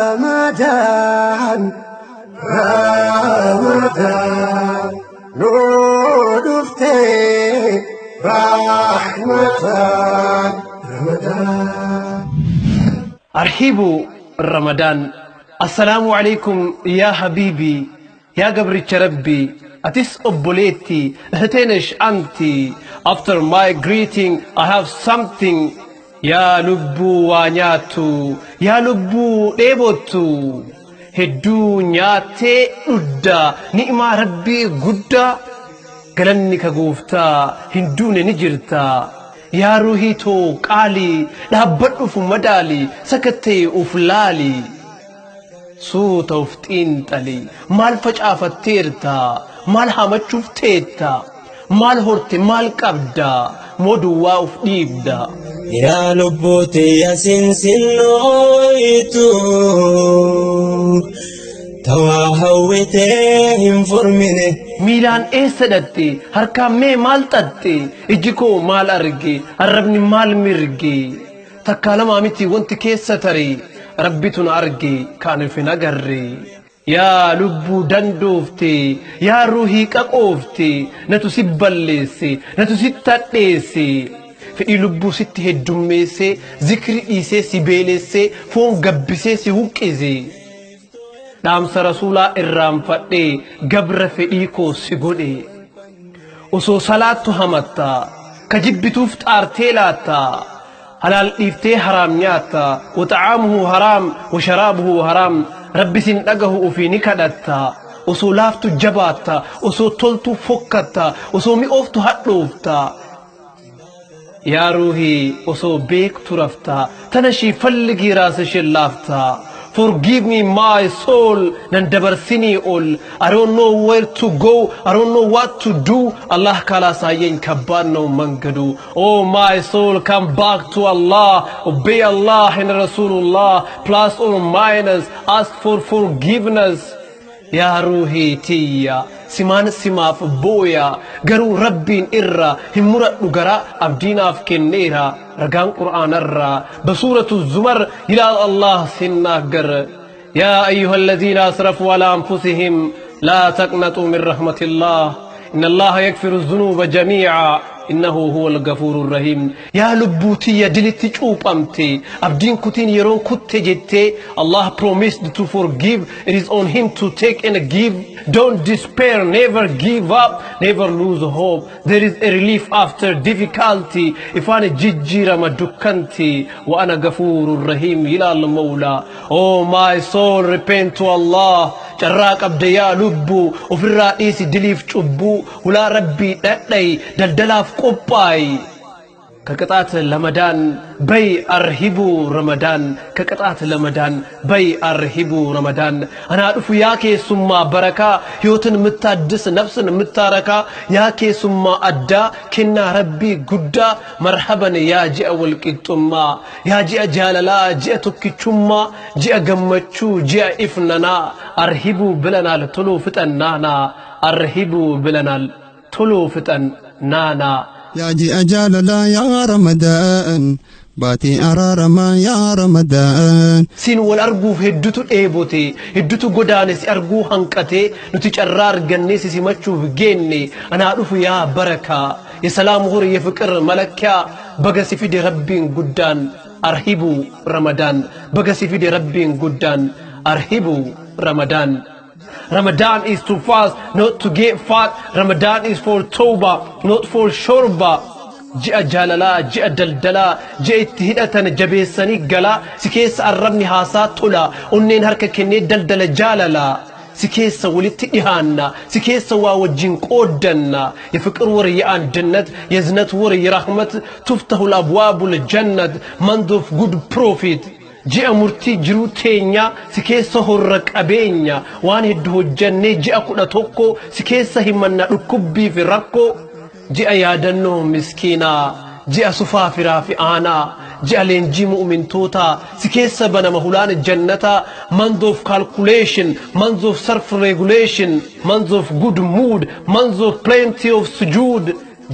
Ramadan, Ramadan, nuu dhuftee rahmatan Ramadan. Arhibu Ramadaan. Assalaamu alaikum yaa habiibii, yaa gabricha Rabbii, atis obboleetti, እህቴነሽ anti. After my greeting, I have something. Yaa lubbuu waa nyaattu, yaa lubbuu dheebottu, hedduu nyaattee dhudda, ni'imaa Rabbii guddaa, galanni ka gooftaa hin duune ni jirta. Yaa ruuhii too qaalii, dhaabbadhuuf madaali, sakattee uf laali. Suuta uf xiinxali, maal facaafatteerta, maal hamachuuf teetta, maal horte, maal qabda, moo duwwaa uf dhiibda? Yaa lubbuuti asinsinnooytu, tawaa hawwitee hin furmine. Miilaan eessa dhatte? Harkaan mee maal xaxxe? Iji koo maal arge? Arrabni maal mirge? Takkaa lamaa miti wanti keessa tare, Rabbitu na arge kaan of hin agarre. Yaa lubbuu dandoofte, yaa ruuhii qaqoofte, natu si balleesse, natu si tadheesse. Fedhii lubbuu sitti heddummeesse, zikri dhiisee si beelesse, foon gabbisee si huqqise. Dhaamsa rasuulaa irraanfadhee gabra fedhii koo si godhe. Osoo salaattu hamatta, ka jibbituuf xaartee laatta, halaal dhiiftee haraam nyaatta, وطعامه حرام وشرابه حرام. Rabbi sin dhagahu ofii ni kadhatta. Osoo laaftu jabaatta, osoo toltu fokkatta, osoo mi'ooftu hadhoofta. Yaa ruuhii osoo beektu rafta, ተነሺ ፈልጊ ራስሽን ላፍታ. Forgive me, my soul, nan dabarsinii ol. I don't know where to go, I don't know what to do. አላህ ካላሳየኝ ከባድ ነው መንገዱ። Oh my soul, come back to Allah, obey Allah and Rasulullah, plus or minus, ask for forgiveness. Yaa ruuhii tiyya, simaan simaaf booya, garuu Rabbiin irra hin muradhu gara abdiinaaf kenneera. Ragaan qur'aanarraa በሱረቱ ዙመር ይላል አላህ ሲናገር፣ يا أيها الذين أسرفوا على أنفسهم لا تقنطوا من رحمة الله إن الله يغفر الذنوب جميعا إنه هو الغفور الرحيم. Yaa lubbuu tiyya dilitti cuuphamte, abdiin kutiin yeroon kutte jette, Allah promised to forgive. It is on him to take and give. Don't despair, never give up, never lose hope. There is a relief after difficulty. Ifaan jijjiirama dukkanti. وأنا غفور رحيم ይላል መውላ። Oh my soul, repent to Allah. Carraa qabda yaa lubbuu, ofirraa dhiisi diliif cubbuu, hulaa Rabbii dhadhayi, daldalaaf qophaayi. ከቅጣት ለመዳን በይ አርሂቡ ረመዳን። ከቅጣት ለመዳን በይ አርሂቡ ረመዳን። Anaa dhufu yaa keessummaa barakaa, ህይወትን የምታድስ፣ ነፍስን የምታረካ፣ yaa keessummaa addaa, kennaa Rabbii guddaa. Marhaban yaa ji'a walqixxummaa, yaa ji'a jaalalaa, ji'a tokkichummaa, ji'a gammachuu, ji'a ifnanaa. አርሂቡ ብለናል፣ ቶሎ ፍጠን ናና። አርሂቡ ብለናል፣ ቶሎ ፍጠን ናና። Yaa ji'a jaalalaa yaa Ramadaan, baatii araaramaa yaa Ramadaan. Siin wal arguuf hedduutu dheebote, hedduutu godaane si arguu hanqate. Nuti carraa argannee si simachuuf geenne. Anaa dhufu yaa barakaa, የሰላም ወር፣ የፍቅር መለኪያ። Baga si fide Rabbiin guddaan. አርሂቡ ረመዳን። Baga si fide Rabbiin guddaan. አርሂቡ ረመዳን። Ramadan is to fast, not to get fat. Ramadan is for tawbah, not for shorba. Ji'a jaalalaa, ji'a daldalaa, ji'a itti hidhatan jabeessanii galaa. Si keessa arrabni haasaa tola, onneen harka kennee daldala jaalalaa. Si keessa walitti dhihaanna, si keessa waa wajjin qooddanna. የፍቅር ወር፣ የአንድነት፣ የእዝነት ወር፣ የራህመት። تفتح أبواب الجنة, month of good profit. Ji'a murtii jiruu teenya, si keessa horra qabeenya. Waan hedduu hojjannee ji'a 11 si keessa himanna dhukkubbii fi rakkoo. Ji'a yaadannoo miskiinaa, ji'a sufaa firaa fi aanaa, ji'a leenjii mu'mintootaa. Si keessa banama hulaan jannataa. Month of calculation, month of self regulation, month of good mood, month of plenty of sujood.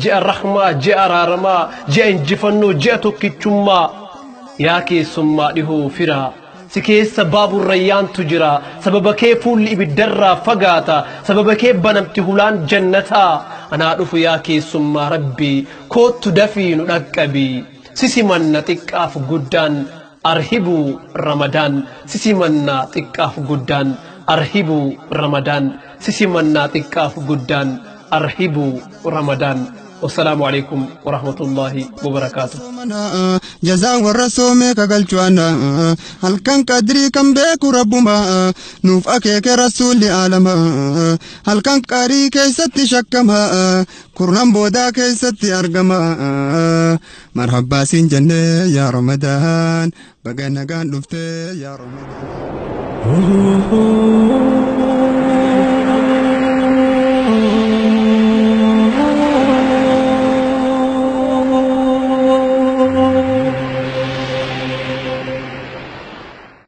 Ji'a rahmaa, ji'a araaramaa, ji'a injifannoo, ji'a tokkichummaa. Yaa keessummaa dhihoo firaa, Si keessa baaburra rayyaantu jira. Sababa kee fuulli ibiddarraa fagaata. Sababa kee banamti hulaan jannataa. Anaa dhufu yaa keessummaa Rabbii, koottu dafii nu dhaqqabii. Sisimanna xiqqaaf guddaan, arhibuu Ramadaan. Sisimanna xiqqaaf guddaan, arhibuu Ramadaan. Sisimannaa xiqqaaf guddaan, arhibuu Ramadaan. Wassalaamu alaikum warahmatullaahi wabarakaatuh. Jazaa warra soomee kagalchuana halkan qadrii kan beeku rabbuma nuuf akeeke rasuulli aalama halkan qarii keessatti shakkama kurnan boodaa keessatti argama marhabbaa siin jennee yaa Ramadaan baga nagaan dhuftee yaa Ramadaan.